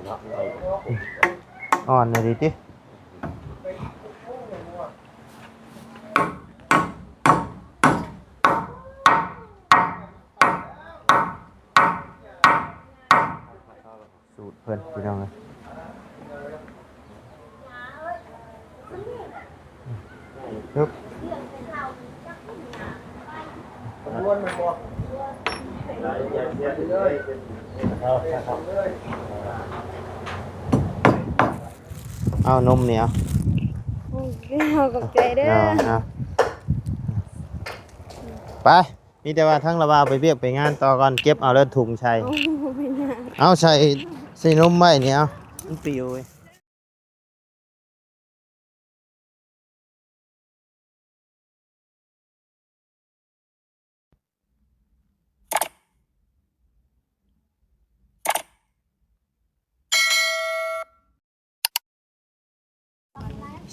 ອ່ອນອີ່ຫຼີຕິ. ສູດເພິ່ນພີ່ນ້ອງເອີຍ. ເອົານົມນີ້ເອົາ. ໂອ້ຍ ຂອບໃຈເດີ. ເອົາ ເອົາ ໄປ. ມີແຕ່ວ່າທັງລະວ່າໄປວຽກໄປງານຕໍ່ກ່ອນ ເກັບເອົາເລີຍຖົງໃສ່. ໂອ້ ບໍ່ເປັນຫຍັງ. ເອົາໃສ່ ໃສ່ນົມໄວ້ນີ້ ເອົາ ມັນປິວເວີຍ.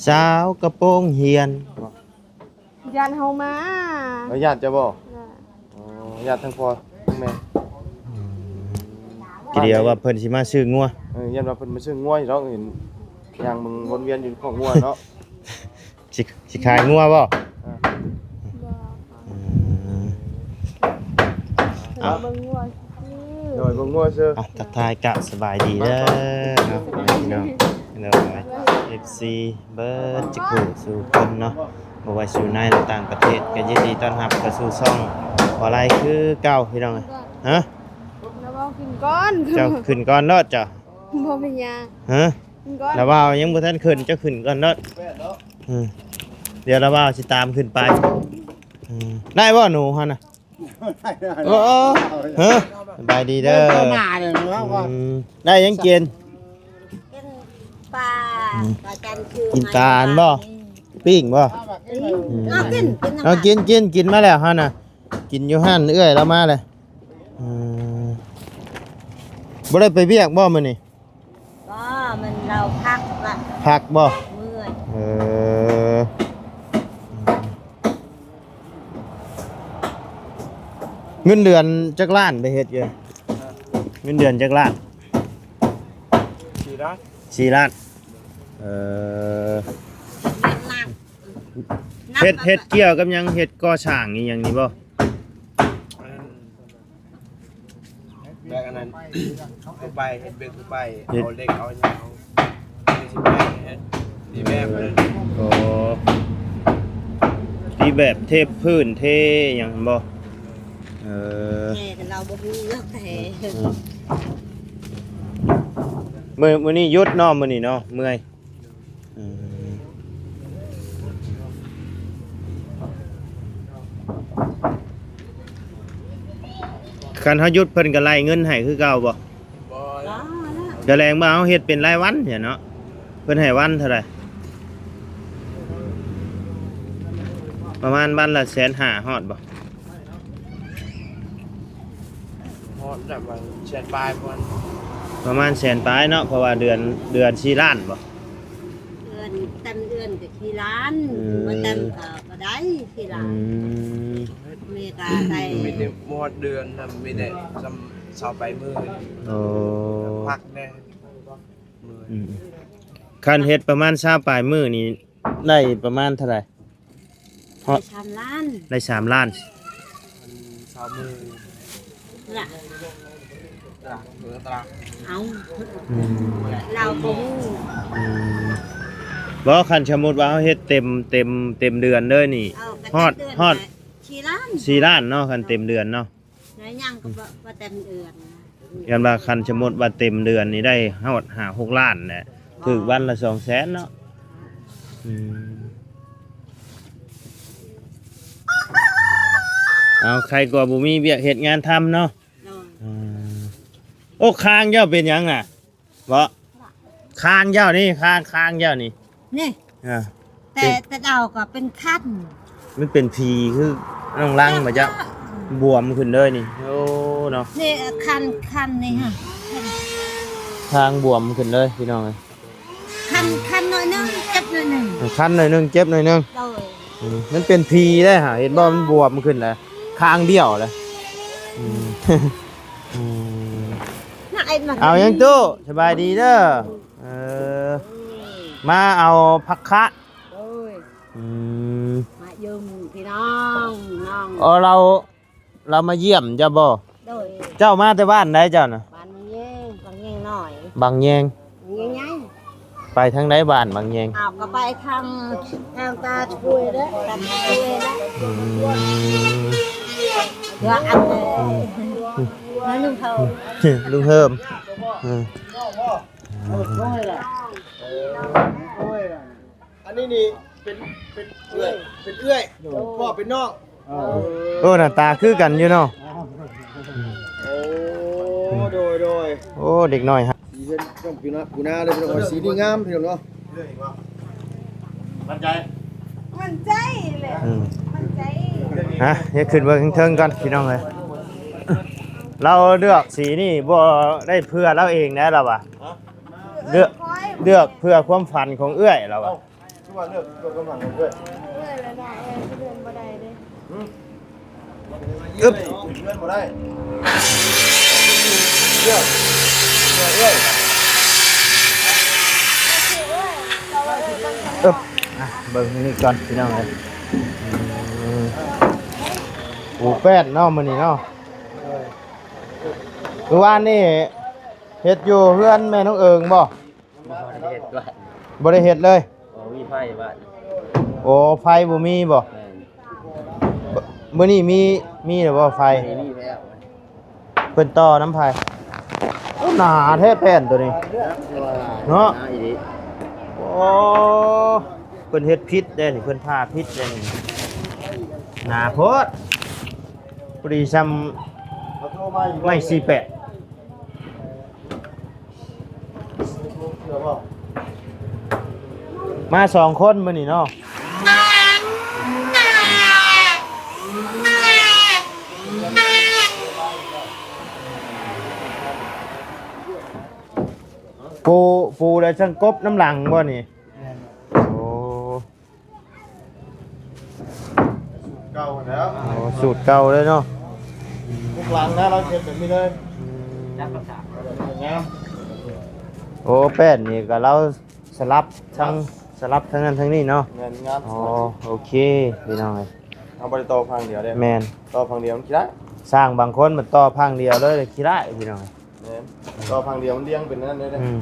ສາວກະໂປງຮຽນ. ຢ້ານເຮົາມາ. ເອີ ຢ້ານເຈົ້າບໍ່? ຢ້ານ. ອໍ ຢ້ານທັງພໍ່ທັງແມ່. ອືມ ຄິດວ່າເພິ່ນຊິມາຊື້ງົວ. ເອີ ຢ້ານວ່າເພິ່ນມາຊື້ງົວຢູ່ດອກ ເຫັນຍ່າງເບິ່ງວົນວຽນຢູ່ຄອກງົວເນາະ. ຊິ ຊິຂາຍງົວບໍ່? ເອີ ບໍ່. ອືມ ເອົາ ເບິ່ງງົວຊື່. ໂດຍ ເບິ່ງງົວຊື່. ອ່ະ ທັກທາຍກະສະບາຍດີເດີເນາະ ພໍ່ແມ່ພີ່ນ້ອງ ໂດຍ ເອັຟຊີ ເບິດທຸກຜູ້ສູ່ຄົນເນາະ ບໍ່ວ່າຢູ່ໃນ ແລະ ຕ່າງປະເທດ ກໍຍິນດີຕ້ອນຮັບເຂົ້າສູ່ຊ່ອງບໍ່ໄລຄືເກົ່າ ພີ່ນ້ອງ. ຮະ? ລະເວົ້າຂຶ້ນກ່ອນ. ເຈົ້າຂຶ້ນກ່ອນໂລດເຈົ້າ. ບໍ່ເປັນຫຍັງ. ຮະ? ລະເວົ້າຍັງບໍ່ທັນຂຶ້ນ ເຈົ້າຂຶ້ນກ່ອນໂລດ. ອືມ ດຽວລະເວົ້າຊິຕາມຂຶ້ນໄປ. ອືມ ໄດ້ບໍ່ໜູຫັ້ນນະ? ໂອ້ ຮະ? ສະບາຍດີເດີ. ອືມ ໄດ້ຫຍັງກິນ? ກິນປາ. ອືມ ປາຈັນຄື ກິນປາອັນບໍ່? ປີ້ງບໍ່? ປີ້ງ. ອືມ ເອົາກິນ ກິນ ເອົາກິນ ກິນ ກິນມາແລ້ວຫັ້ນນະ ກິນຢູ່ຮ້ານເອື້ອຍລາວມາແລ້ວ. ອືມ ບໍ່ໄດ້ໄປວຽກບໍ່ມື້ນີ້? ບໍ່ ມັນລາວພັກລະ. ພັກບໍ່? ເມື່ອຍ. ເອີ ເງິນເດືອນຈັກລ້ານໄປເຮັດຢູ່? ເງິນເດືອນຈັກລ້ານ? ສີ່ລ້ານ. ສີ່ລ້ານ. ເອີ ເຮັດ ເຮັດກ່ຽວກັບຫຍັງ? ເຮັດກໍ່ສ້າງອີ່ຫຍັງນີ້ບໍ່? ແບບອັນນັ້ນ ທົ່ວໄປ ເຮັດວຽກທົ່ວໄປ ເຮັດ ເອົາເຫຼັກເອົາຫຍັງ ເອົາຊິແປງເຮັດ ຕີແບບເລີຍ. ໂອ້ ຕີແບບເທພື້ນເທຫຍັງຫັ້ນບໍ່? ເອີ ແຕ່ລາວບໍ່ຮູ້ເລື່ອງແທ້. ເອີ ມື້ ມື້ນີ້ຢຸດເນາະ ມື້ນີ້ເນາະ ເມື່ອຍ. ອືມ ຄັນເຮົາຢຸດເພິ່ນກໍໄລ່ເງິນໃຫ້ຄືເກົ່າບໍ່? ບໍ່ລະ ກໍແລງວ່າເຮົາເຮັດເປັນລາຍວັນເນາະ. ເພິ່ນໃຫ້ວັນເທົ່າໃດ? ປະມານວັນລະແສນຫ້າຮອດບໍ່? ຮອດແລ້ວ ປະມານແສນປາຍ ປະມານ ປະມານແສນປາຍເນາະ ເພາະວ່າເດືອນ ເດືອນສີ່ລ້ານບໍ່? ເດືອນ ເຕັມເດືອນກໍສີ່ລ້ານ. ອືມ ບໍ່ເຕັມກໍບໍ່ໄດ້ສີ່ລ້ານ. ອືມ ແມ່ກໍໄດ້ ມີແຕ່ຮອດເດືອນນະ ມີແຕ່ຊາວປາຍມື້. ໂອ້ ພັກແດ່. ອືມ ຄັນເຮັດປະມານຊາວປາຍມື້ນີ້ ໄດ້ປະມານເທົ່າໃດ? ໄດ້ສາມລ້ານ. ໄດ້ສາມລ້ານ. ຊາວມື້ລະ ຕະລາງ ເອີ ຕະລາງ ເອົາ. ອືມ ລາວບໍ່ຮູ້. ອືມ ບໍ່ ຄັນສົມມຸດວ່າເຮົາເຮັດເຕັມ ເຕັມ ເຕັມເດືອນເລີຍນີ້ ເອີ ຮອດ ຮອດສີ່ລ້ານ ສີ່ລ້ານເນາະ ຄັນເຕັມເດືອນເນາະ. ແລ້ວຍັງກໍບໍ່ ບໍ່ເຕັມເດືອນນະ. ຢ້ານວ່າຄັນສົມມຸດວ່າເຕັມເດືອນນີ້ໄດ້ຮອດຫ້າຫົກລ້ານແຫຼະ ຖືກວັນລະສອງແສນເນາະ. ອືມ ເອົາ ໃຄກວ່າບໍ່ມີວຽກເຮັດງານທຳເນາະ. ໂດຍ. ອືມ ໂອ້ ຄາງເຈົ້າເປັນຫຍັງນະ? ບໍ່ ຄາງເຈົ້ານີ້ ຄາງ ຄາງເຈົ້ານີ້ ນີ້ ເອີ ແຕ່ ແຕ່ເກົ່າກໍເປັນຄັນ ມັນເປັນຜີຄືນ້ອງລັງບໍ່ຈັກ ອືມ ບວມຂຶ້ນເລີຍນີ້. ໂອ້ ເນາະ ນີ້ຄັນ ຄັນນີ້ຫະ ຄາງບວມຂຶ້ນເລີຍພີ່ນ້ອງເອີຍ. ຄັນ ຄັນໜ້ອຍໜຶ່ງ ເຈັບໜ້ອຍໜຶ່ງ ຄັນໜ້ອຍໜຶ່ງ ເຈັບໜ້ອຍໜຶ່ງ. ໂດຍ. ອືມ ມັນເປັນຜີເດ້ຫະ ເຫັນບໍ່ ມັນບວມຂຶ້ນແລ້ວ ຄາງບ້ຽວແລ້ວ. ອືມ ອືມ ນະ ໄອ້ ເອົາຫຍັງຕູ້? ສະບາຍດີເດີ. ເອີ ມາເອົາຜັກຄະ. ໂດຍ. ອືມ ມາຢືມພີ່ນ້ອງ ນ້ອງ. ອໍ ລາວ ລາວມາຢ້ຽມເຈົ້າບໍ່? ໂດຍ. ເຈົ້າມາແຕ່ບ້ານໃດເຈົ້ານະ? ບ້ານບັງແຍງ ບັງແຍງນ້ອຍ ບັງແຍງ ບັງແຍງໃຫຍ່. ໄປທາງໃດບ້ານບັງແຍງ? ອ້າວ ກໍໄປທາງ ທາງຕາດຫ້ວຍເດ້ ຕາດຫ້ວຍເດ້. ອືມ ເຮືອອັນເດ້ ອືມ ເຮືອລຸງເຮີມ ລຸງເຮີມ. ອືມ ອັນນີ້ນີ້ເປັນ ເປັນເອື້ອຍ ເປັນເອື້ອຍ ໂດຍ ພໍ່ເປັນນ້ອງ. ເອີ ໂອ້ ໜ້າຕາຄືກັນຢູ່ເນາະ. ໂອ້ ໂດຍ ໂດຍ. ໂອ້ ເດັກນ້ອຍຮະ ສີເຮືອນຕ້ອງປີນາ ປູນາເລີຍພີ່ນ້ອງ. ສີນີ້ງາມພີ່ນ້ອງເນາະ. ໝັ້ນໃຈ ໝັ້ນໃຈແຫຼະ. ອືມ ໝັ້ນໃຈ. ຮະ ເຮັດຂຶ້ນເບິ່ງເທິງໆກ່ອນພີ່ນ້ອງເອີຍ. ລາວເລືອກສີນີ້ບໍ່ໄດ້ເພື່ອລາວເອງນະ ລາວວ່າ ເລືອກ ເລືອກເພື່ອຄວາມຝັນຂອງເອື້ອຍ ລາວວ່າ. ຄືວ່າເລືອກ ເລືອກຄວາມຝັນຂອງເອື້ອຍ ເອື້ອຍລະນະ ເອື້ອຍເລື່ອນບໍ່ໄດ້ເດ້. ຫືມ ອຶບ ເລື່ອນບໍ່ໄດ້ ເລືອກ ເລືອກເອື້ອຍ. ອຶບ ອ່ະ ເບິ່ງນີ້ກ່ອນພີ່ນ້ອງເອີຍ. ອືມ ປູແປ້ນເນາະມື້ນີ້ເນາະ. ມື້ວານນີ້ເຮັດຢູ່ເຮືອນແມ່ນ້ອງເອີງບໍ່? ບໍ່ໄດ້ເຮັດ ບໍ່ໄດ້ເຮັດເລີຍ. ບໍ່ມີໄຟບ້ານ. ໂອ້ ໄຟບໍ່ມີບໍ່? ແມ່ນ. ມື້ນີ້ມີ ມີແລ້ວບໍ່ໄຟ? ມີ ມີແລ້ວ. ເພິ່ນຕໍ່ນຳໃຜ? ໂອ້ ໜາແທ້ແປ້ນໂຕນີ້ເນາະ. ໂອ້ ເພິ່ນເຮັດຜິດເດ້ນີ້ ເພິ່ນຜ່າຜິດເດ້ນີ້ ໜາໂພດ. ພໍດີຊ່ຳໄມ້ສີ່ແປດ. ມາສອງຄົນມື້ນີ້ເນາະ. ປູ ປູແລ້ວຈັ່ງກົບນຳຫຼັງບໍ່ນີ້? ແມ່ນ. ໂອ້ ເກົ່າແລ້ວ. ໂອ້ ສູດເກົ່າເລີຍເນາະ. ທຸກຫຼັງນະ ລາວເຮັດແບບນີ້ເລີຍ. ອືມ ງາມ. ໂອ້ ແປ້ນນີ້ກໍລາວສະຫຼັບທັງ ສະຫຼັບທັງນັ້ນທັງນີ້ເນາະ. ແມ່ນ ງາມ. ອໍ ໂອເຄ ພີ່ນ້ອງເອີຍ. ເຮົາບໍ່ໄດ້ຕໍ່ພັງດຽວເດ້. ແມ່ນ. ຕໍ່ພັງດຽວມັນຂີ້ຮ້າຍ. ຊ່າງບາງຄົນມັນຕໍ່ພັງດຽວເລີຍ ຂີ້ຮ້າຍ ພີ່ນ້ອງເອີຍ. ແມ່ນ ຕໍ່ພັງດຽວມັນລຽງເປັນນັ້ນເດ້. ອືມ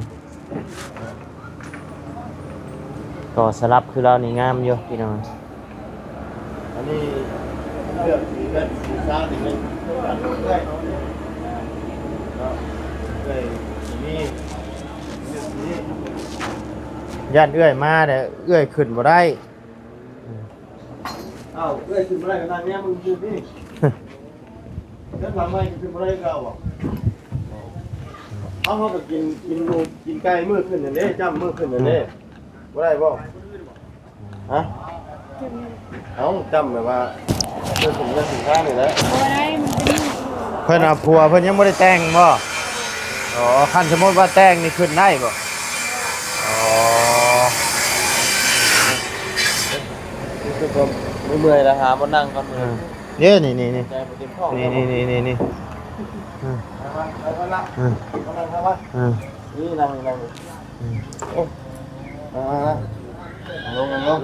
ຕໍ່ສະຫຼັບຄືລາວນີ້ງາມຢູ່ພີ່ນ້ອງ. ອັນນີ້ເລືອກສີແບບສີຊານີ້ແມ່ນເລື່ອງເອື້ອຍເນາະ. ເອື້ອຍມີ ເລືອກສີ ຢ້ານເອື້ອຍມາແລ້ວເອື້ອຍຂຶ້ນບໍ່ໄດ້. ອ້າວ ເອື້ອຍຂຶ້ນບໍ່ໄດ້ກໍນັ່ງແນມເບິ່ງຊື່ໆ. ເຮືອນຫຼັງໃໝ່ກໍຂຶ້ນບໍ່ໄດ້ຄືເກົ່າບໍ? ເອົາ ເຮົາກໍກິນ ກິນ ກິນໄກ່ມື້ຂຶ້ນນັ້ນເດ້ ຈ້ຳມື້ຂຶ້ນນັ້ນເດ້. ອືມ ບໍ່ໄດ້ບໍ? ຮະ? ເອົ້າ ຈ້ຳແບບວ່າ ເພິ່ນເປັນເລື່ອງສິນຄ້ານີ້ແຫຼະ. ບໍ່ໄດ້ ມັນເປັນ ເພິ່ນເອົາຜົວ ເພິ່ນຍັງບໍ່ໄດ້ແຕ່ງບໍ? ອໍ ຄັນສົມມຸດວ່າແຕ່ງນີ້ຂຶ້ນໄດ້ບໍ? ອໍ ຄືເມື່ອຍແລ້ວ ຫາບ່ອນນັ່ງກ່ອນ. ເອີ ເດ້ ນີ້ ນີ້ ນີ້ ໃຈບໍ່ເຕັມທ້ອງ ນີ້ ນີ້ ນີ້ ນີ້ ນີ້ ເອີ ເອີ ນີ້ນັ່ງ ນັ່ງ ນັ່ງ ອືມ ເອີ ມາ ມາ ມາ ລົງ ລົງ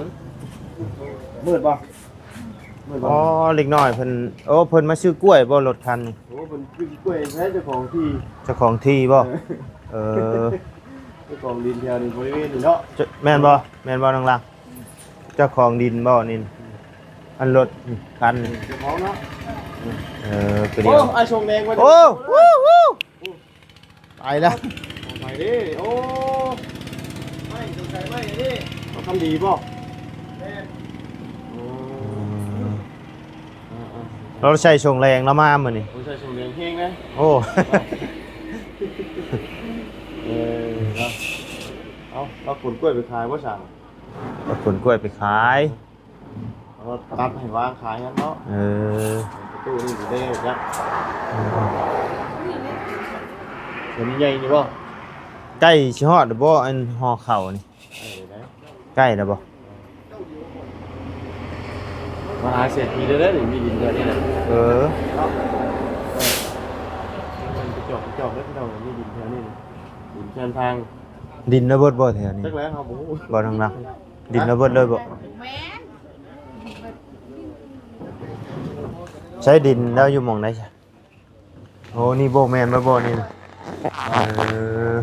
ມືດບໍ່? ອໍ ເດັກນ້ອຍເພິ່ນ ໂອ້ ເພິ່ນມາຊື້ກ້ວຍບໍ່ ລົດຄັນນີ້? ໂອ້ ເພິ່ນຊື້ກ້ວຍໃຫ້ເຈົ້າຂອງທີ່ ເຈົ້າຂອງທີ່ບໍ່? ເອີ ເອີ ເຈົ້າຂອງດິນແຖວນີ້ ບໍລິເວນນີ້ເນາະ. ແມ່ນບໍ່? ແມ່ນບໍ່ ນ້ອງລາ? ເຈົ້າຂອງດິນບໍ່ນີ້? ອັນລົດຄັນນີ້ ເຈົ້າຂອງເນາະ. ເອີ ກໍດີ. ໂອ້ ອ້າຍຊົງແດງ ໂອ້ ໄປແລ້ວ ໄປເດ້. ໂອ້ ໄມ້ ຕົວໃສ່ໄມ້ເດ້. ເອົາຄັນດີບໍ່? ແມ່ນ. ໂອ້ ອືມ ເອີໆ ລາວໃສ່ຊົງແດງລາວມາມື້ນີ້. ໂອ້ ໃສ່ຊົງແດງແຮງນະ. ໂອ້ ເອີ ເນາະ. ເອົາ ລາວຂົນກ້ວຍໄປຂາຍບໍ່ຊ່າງ? ລາວຂົນກ້ວຍໄປຂາຍ. ເອົາຕັດໃຫ້ວາງຂາຍຫັ້ນເນາະ. ເອີ ປະຕູນີ້ຊິໄດ້ຈັກ ເອີ ເຫັນໃຫຍ່ນີ້ບໍ່? ໃກ້ຊິຮອດແລ້ວບໍ່ ອັນຫໍ່ເຂົ້ານີ້? ເອີ ໄດ້ ໃກ້ແລ້ວບໍ່? ມະຫາເສດຖີເດີ ມີດິນແຖວນີ້ນະ. ເອີ ເນາະ ເອີ ໄປຈອກ ໄປຈອກເດີພີ່ນ້ອງ ມີດິນແຖວນີ້. ແມ່ນທາງ ດິນລະເບີດບໍ່ແຖວນີ້? ຈັກແລ້ວ ເຮົາບໍ່ຮູ້ ບໍ່ທາງຫຼັງ ດິນລະເບີດເລີຍບໍ່? ແມ່ນ ໃຊ້ດິນລາວຢູ່ໝ່ອງໃດຊະ? ໂອ້ ນີ້ບໍ່ແມ່ນບໍ່ ນີ້ນະ ເອີ.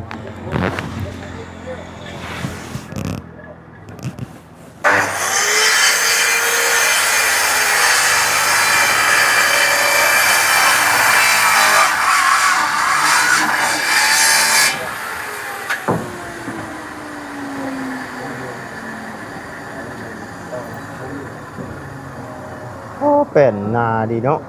ໂອ້ ແປ້ນໜາດີເນາະ.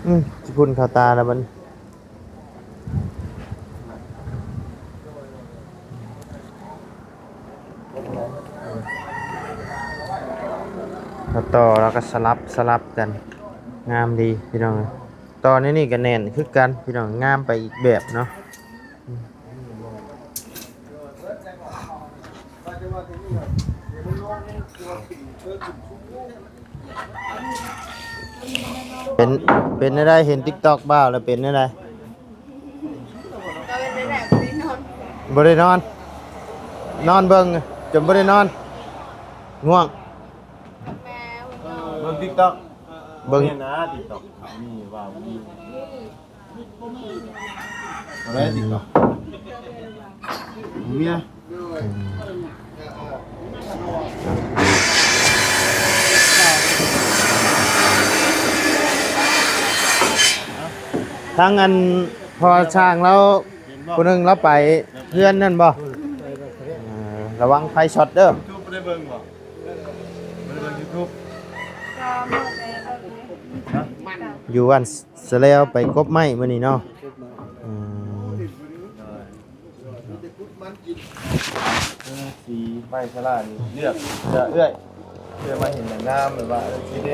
ອືມ ຊິພຸ້ນເຂົ້າຕາແລ້ວບັດນີ້. ແລ້ວຕໍ່ ແລ້ວກໍສະຫຼັບ ສະຫຼັບກັນ ງາມດີພີ່ນ້ອງ. ຕໍ່ໃນນີ້ກໍແໜ້ນຄືກັນພີ່ນ້ອງ ງາມໄປອີກແບບເນາະ. ເປັນ ເປັນແນວໃດ ເຫັນຕິກຕັອກບ່າວແລ້ວເປັນແນວໃດ? ກໍເປັນແນວໃດ ບໍ່ໄດ້ນອນ ບໍ່ໄດ້ນອນ ນອນເບິ່ງຈົນບໍ່ໄດ້ນອນ ງ່ວງ ແມ່ ເບິ່ງຕິກຕັອກ ເບິ່ງ ເຫັນນະຕິກຕັອກ ມີວ່າມີ ເອົາໄວ້ຕິດຕໍ່ ເມຍ ທາງອັນພໍ່ຊ່າງລາວ ເຫັນບໍ່ ຜູ້ໜຶ່ງລາວໄປເຮືອນນັ້ນບໍ່? ເອີ ລະວັງໄຟຊັອດເດີ YouTube ບໍ່ໄດ້ເບິ່ງບໍ່? ບໍ່ໄດ້ເບິ່ງ YouTube ຢູ່ອັນ ສະແລວໄປກົບໄມ້ມື້ນີ້ເນາະ ອືມ ເອີ ສີໄມ້ສະຫຼານີ້ເລືອກ ເລືອກເອື້ອຍ ເພື່ອມາເຫັນແບບງາມ ແບບວ່າ ເອີ ສີເດ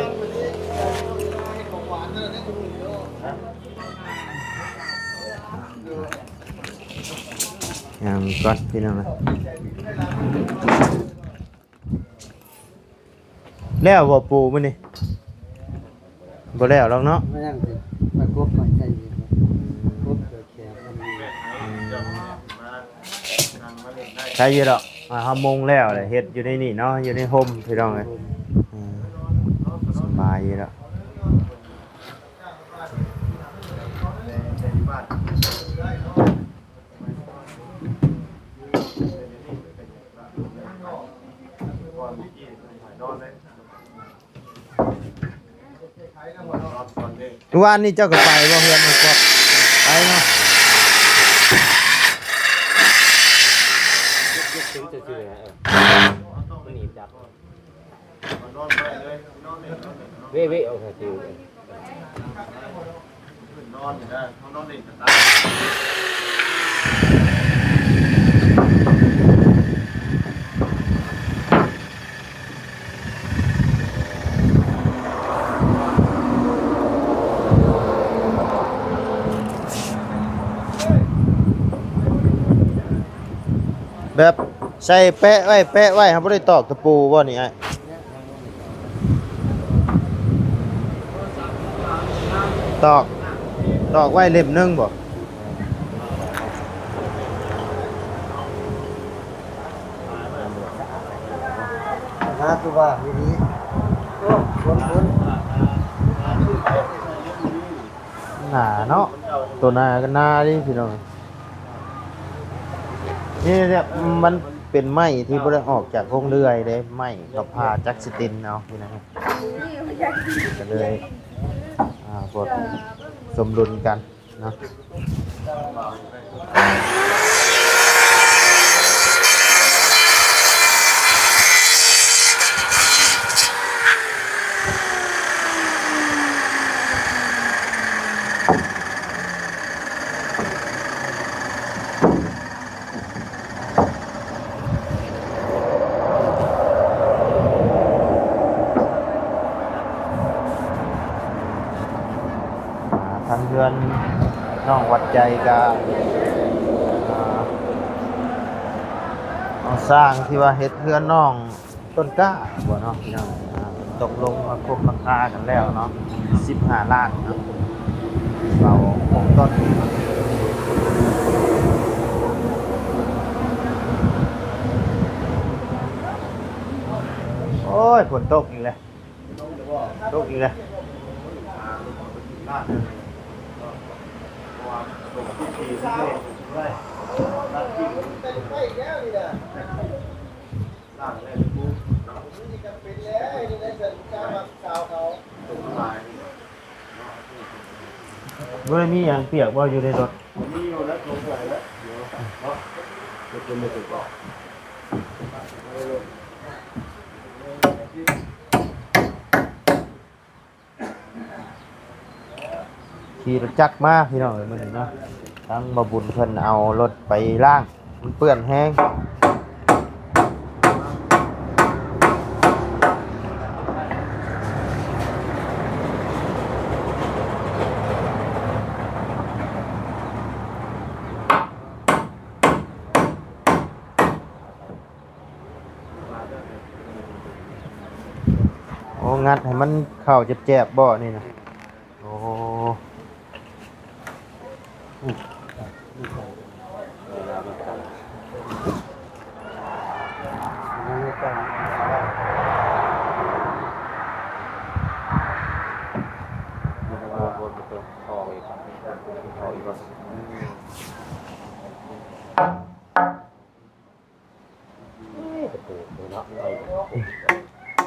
ງາມກ່ອນພີ່ນ້ອງເອີຍ. ແລ້ວບໍ່ປູມື້ນີ້? ບໍ່ແລ້ວດອກເນາະ ຍັງຊິມາກົບໄມ້ໃສ່ອີກ ກົບແຂວນມັນ ອືມ ໃຄຢູ່ດອກ ອ່າ ເຮົາມຸງແລ້ວແຫຼະ ເຮັດຢູ່ໃນນີ້ເນາະ ຢູ່ໃນຮົ່ມພີ່ນ້ອງເອີຍ ເອີ ສະບາຍຢູ່ດອກ. ມື້ວານນີ້ເຈົ້າກໍໄປບໍ່ ເຮືອນນ້ອງກອບ? ໄປເນາະ ເວ ເວ ເອົາໃສ່ ນອນຢູ່ນະ ເຮົານອນເຫຼັ້ນກະຕາ ແບບໃສ່ແປະໄວ້ ແປະໄວ້ ເຮົາບໍ່ໄດ້ຕອກຕະປູບໍ່ນີ້ອ້າຍ? ຕອກ ຕອກໄວ້ເຫຼັ້ມໜຶ່ງບໍ່? ຫາຄືວ່າດີໆ ໂອ້ ຄົນໆ ໜາເນາະ ໂຕໜາກໍໜາເດ້ພີ່ນ້ອງ. ນີ້ແຫຼະ ມັນເປັນໄມ້ທີ່ບໍ່ໄດ້ອອກຈາກໂຮງເລື່ອຍເດ້ ໄມ້ເຂົາຜ່າຈັກຊິເຕັນເອົາພີ່ນ້ອງ ກໍເລີຍ ອ່າ ພວກສົມດຸນກັນເນາະ. ອ່າ ທາງເຮືອນນ້ອງວັດໃຈກະ ອ່າ ເອົາຊ່າງທີ່ວ່າເຮັດເຮືອນນ້ອງ ຕົ້ນກ້າບໍ່ເນາະພີ່ນ້ອງ? ອ່າ ຕົກລົງມາຄົບລາຄາກັນແລ້ວເນາະ ສິບຫ້າລ້ານເນາະ ເອົາຫົກຕົ້ນ. ໂອ້ຍ ຝົນຕົກອີກແລ້ວ ຕົກອີກແລ້ວ. ບໍ່ໄດ້ມີຫຍັງປຽກບໍ່ຢູ່ໃນລົດ? ຂີ່ລົດຈັກມາພີ່ນ້ອງເອີຍ ມື້ນີ້ເນາະ ທາງບ່າວບຸນເພິ່ນເອົາລົດໄປລ້າງ ມັນເປື້ອນແຮງ. ໂອ້ ງັດໃຫ້ມັນເຂົ້າແຈບໆ ບໍ່ນີ້ນະ? ໂອ້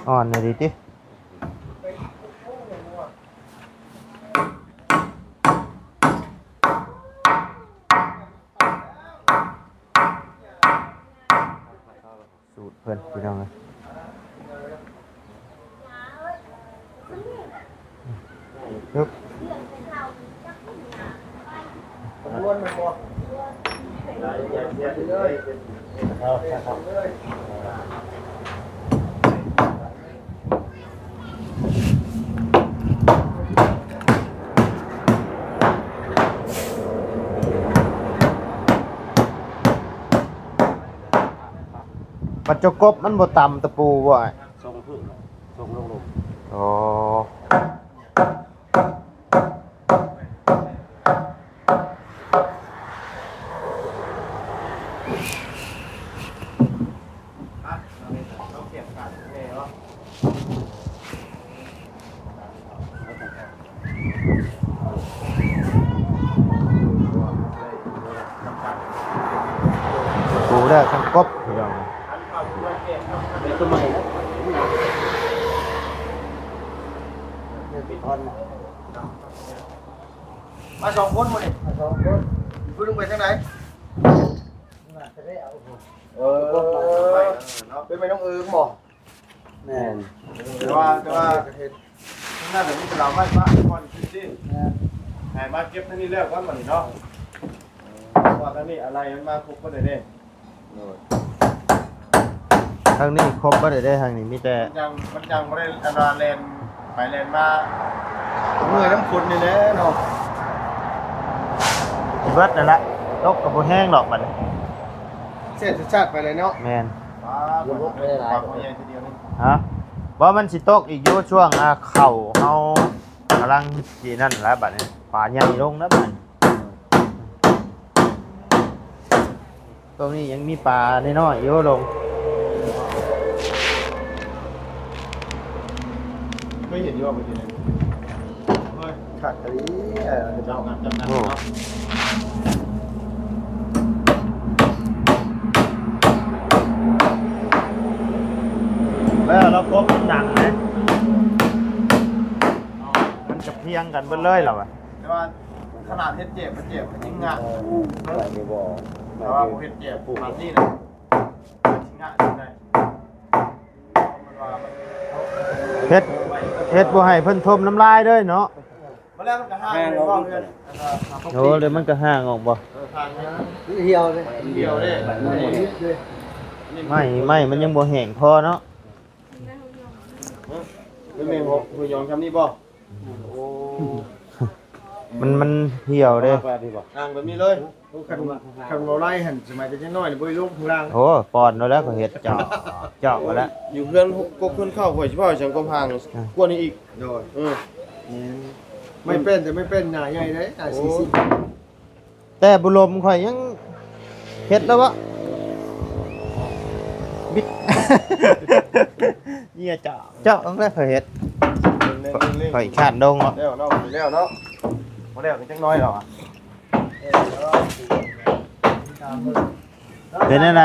ອ່ອນອີ່ຫຼີຕິ. ສູດເພິ່ນພີ່ນ້ອງເອີຍ. ບັດເຈົ້າກົບມັນບໍ່ຕຳຕະປູບໍ່ອ້າຍ? ສົ່ງພື້ນ ສົ່ງລົງ. ອໍ. ປູແລ້ວຈັ່ງກົບ ພີ່ນ້ອງ. ມາສອງຄົນມື້ນີ້ ມາສອງຄົນ. ຜູ້ໜຶ່ງໄປທາງໃດ? ເອີ ເປັນໄມ້ນ້ອງເອີງບໍ່? ແມ່ນ ແຕ່ວ່າ ແຕ່ວ່າ ເຮັດ ທາງນັ້ນມີແຕ່ເຫຼົ້າໄມ້ປະກ່ອນຊື່ໆ. ແມ່ນ ໃຫ້ມາເກັບທາງນີ້ແລ້ວກ່ອນບັດນີ້ເນາະ. ເອີ ເພາະວ່າທາງນີ້ອາໄຫຼ່ມັນມາຄົບເບິດແລ້ວເດ້. ໂດຍ ທາງນີ້ຄົບເບິດແລ້ວເດ້ ທາງນີ້ມີແຕ່ ມັນຍັງ ມັນຍັງບໍ່ໄດ້ອັນວ່າແລ່ນໄປແລ່ນມາ ເມື່ອຍນຳຄົນນີ້ແຫຼະເນາະ. ເບິດນັ້ນລະ ຕົກກໍບໍ່ແຮງດອກບັດນີ້. ເສດຊາດໄປເລີຍເນາະ. ແມ່ນ ປາ ລະບົບໄດ້ຫຼາຍ ປາໃຫຍ່ທີດຽວນີ້. ຮະ ບໍ່ ມັນຊິຕົກອີກຢູ່ ຊ່ວງ ອ່າ ເຂົ້າເຮົາກຳລັງຊິນັ້ນລະບັດນີ້ ປາໃຫຍ່ລົງລະບັດນີ້. ຕົງນີ້ຍັງມີປານ້ອຍໆຢູ່ລົງ. ເຄີຍເຫັນຢູ່ບໍ່ເມື່ອກີ້ນີ້? ເຄີຍ ຄັກອີ່ຫຼີ ເອີ ເຈົ້າ ໂອ້ ແລ້ວລາວກົບມັນດັງເດ້ ມັນຈະພຽງກັນເບິດເລີຍລາວວ່າ. ແຕ່ວ່າຂະໜາດເຮັດແຈບ ມັນແຈບກໍຍັງງາມ ເອີ ແຕ່ວ່າບໍ່ເຮັດແຈບປານນີ້ນະ ມັນຊິງາມຈັ່ງໃດ. ເຮັດ ເຮັດບໍ່ໃຫ້ເພິ່ນຖົມນ້ຳລາຍເລີຍເນາະ. ມາແລ້ວມັນກໍຫ່າງ ແມ່ນບໍ່? ໂອ້ ແລ້ວມັນກໍຫ່າງອອກບໍ່? ເອີ ຫ່າງ ມັນຫ່ຽວເດ້ ມັນຫ່ຽວເດ້ ໄມ້ ໄມ້ມັນຍັງບໍ່ແຫ້ງພໍເນາະ. ເອີ ແມ່ນບໍ່? ຫູຍອງຊ່ຳນີ້ບໍ່? ໂອ້ ມັນ ມັນຫ່ຽວເດ້ ຫ່າງແບບນີ້ເລີຍ. ຄັນ ຄັນເວົ້າໄລ່ຫັ້ນ ສະໄໝແຕ່ຍັງນ້ອຍນີ້ບໍ່ໄດ້ລົງຂ້າງລ່າງ. ໂອ້ ປ່ອນໂລດແລ້ວ ຂ້ອຍເຮັດຈອກ ຈອກໂລດແລ້ວ. ຢູ່ເຮືອນຫົກກົກເຮືອນເຂົ້າ ຂ້ອຍຊິເວົ້າໃສ່ກຳແພງ ອ່າ ກວ່ານີ້ອີກ. ໂດຍ ເອີ ແມ່ນ ໄມ້ແປ້ນ ແຕ່ໄມ້ແປ້ນໜ້າໃຫຍ່ເດ້ ໜ້າ ໂອ້ ສີ່ສິບ. ແຕ່ບຸລົມຂ້ອຍຍັງເຮັດແລ້ວວະ ບິດ ເຫຍື່ອຈອກ ເຈາະລົງແລ້ວຂ້ອຍເຮັດ ເລັ່ງໆໆ ຂ້ອຍຂາດດົງເນາະ. ແລ້ວເນາະ ແລ້ວເນາະ ບໍ່ແລ້ວກໍຈັກໜ້ອຍດອກ. ເປັນຈັ່ງໃດ?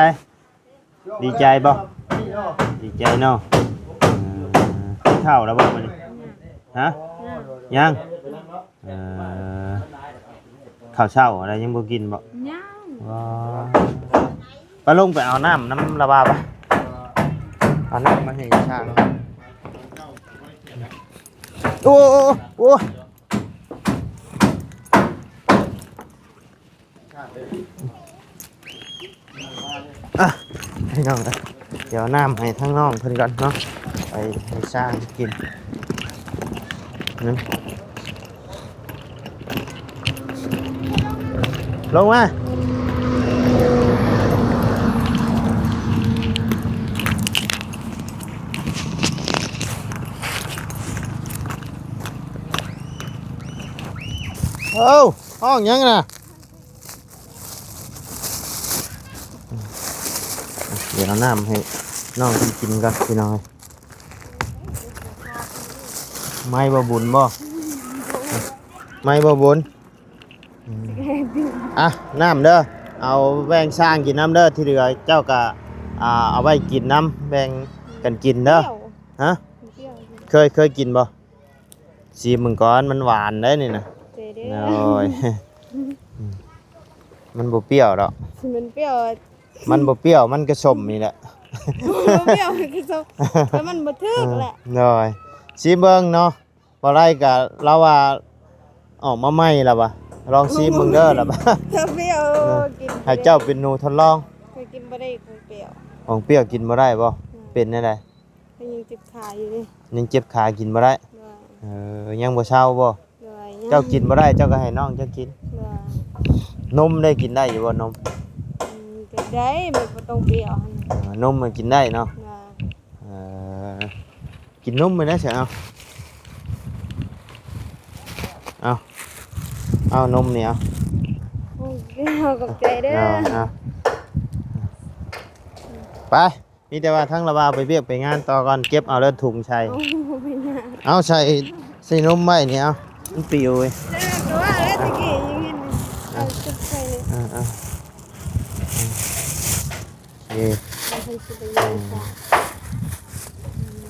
ດີໃຈບໍ່? ດີໃຈເນາະ. ເອີ ກິນເຂົ້າແລ້ວບໍ່ມື້ນີ້? ຮະ? ຍັງ. ເອີ ເຂົ້າເຊົ້າແລ້ວຍັງບໍ່ກິນບໍ່? ຍັງ. ອໍ ໄປລົງໄປເອົານ້ຳນຳລາວາໄປ ເອົານ້ຳມາໃຫ້ຊ່າງ. ໂອ້ ໂອ້ ໂອ້ ອ່ະ ພີ່ນ້ອງເອີຍ ດຽວເອົານ້ຳໃຫ້ທາງນ້ອງເພິ່ນກ່ອນເນາະ ໄປໃຫ້ຊ້າງກິນ. ອືມ ລົງມາ. ໂອ້ ຮ້ອງຫຍັງນະ? ດຽວເອົານ້ຳໃຫ້ນ້ອງເພິ່ນກິນກ່ອນ ພີ່ນ້ອງເອີຍ. ໄມ້ບໍ່ບຸນບໍ່? ໄມ້ບໍ່ບຸນ? ອືມ ອ່ະ ນ້ຳເດີ ເອົາແບ່ງຊ້າງກິນນຳເດີ ທີ່ເຫຼືອເຈົ້າກະ ອ່າ ເອົາໄວ້ກິນນຳ ແບ່ງກັນກິນເດີ. ຮະ? ເຄີຍ ເຄີຍກິນບໍ່? ຊີມເບິ່ງກ່ອນ ມັນຫວານເດ້ນີ້ນະ. ໂອ້ຍ ມັນບໍ່ປ່ຽວດອກ. ມັນປ່ຽວ ມັນບໍ່ປ່ຽວ ມັນກະສົ້ມນີ້ແຫຼະ. ບໍ່ປ່ຽວ ມັນກະສົ້ມ ແຕ່ມັນບໍ່ຖືກແຫຼະ. ໂດຍ ຊີມເບິ່ງເນາະ. ບໍ່ໄດ້ກະລາວວ່າອອກມາໃໝ່ລະວ່າ ລອງຊີມເບິ່ງເດີລະວ່າ. ບໍ່ປ່ຽວ ກິນ ໃຫ້ເຈົ້າເປັນໜູທົດລອງ. ຂ້ອຍກິນບໍ່ໄດ້ຂອງປ່ຽວ. ຂອງປ່ຽວກິນບໍ່ໄດ້ບໍ່? ອືມ ເປັນແນວໃດ? ຍັງເຈັບຂາຢູ່ເດ້. ຍັງເຈັບຂາ ກິນບໍ່ໄດ້. ໂດຍ ເອີ ຍັງບໍ່ເຊົາບໍ່? ໂດຍ ເຈົ້າກິນບໍ່ໄດ້ ເຈົ້າກໍໃຫ້ນ້ອງເຈົ້າກິນ. ໂດຍ ນົມໄດ້ກິນໄດ້ຢູ່ບໍ່ ນົມ? ອືມ ກໍໄດ້ ມັນບໍ່ຕ້ອງປ່ຽວຫັ້ນ. ເອີ ນົມມັນກິນໄດ້ເນາະ. ໂດຍ ເອີ ກິນນົມໄປນະ ຊັ້ນເອົາ ເອົາ ເອົານົມນີ້ເອົາ. ໂອ້ຍ ຂອບໃຈເດີ. ເອົາ ເອົາ ໄປ. ມີແຕ່ວ່າທັງລະວ່າໄປວຽກໄປງານຕໍ່ກ່ອນ ເກັບເອົາເດີ ຖົງໃສ່. ໂອ້ ບໍ່ເປັນຫຍັງ. ເອົາໃສ່ ໃສ່ນົມໄວ້ນີ້ ເອົາ ມັນປິວເວີຍ. ເອີ ກໍວ່າແລ້ວຕະກີ້ຍັງເຫັນ ເອົາຈຸດໃສ່ນີ້. ເອີ ເອີ ໂອເຄ ເພິ່ນຊິໄປຢູ່ໃສ?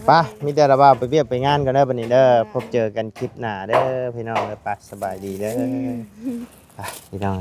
ໄປ ມີແຕ່ລະວ່າໄປວຽກໄປງານກ່ອນເດີ ບັດນີ້ເດີ. ຈ້າ ພົບເຈີກັນຄລິບໜ້າເດີ ພີ່ນ້ອງເດີ. ໄປ ສະບາຍດີເດີ. ອືມ ໄປ ພີ່ນ້ອງ.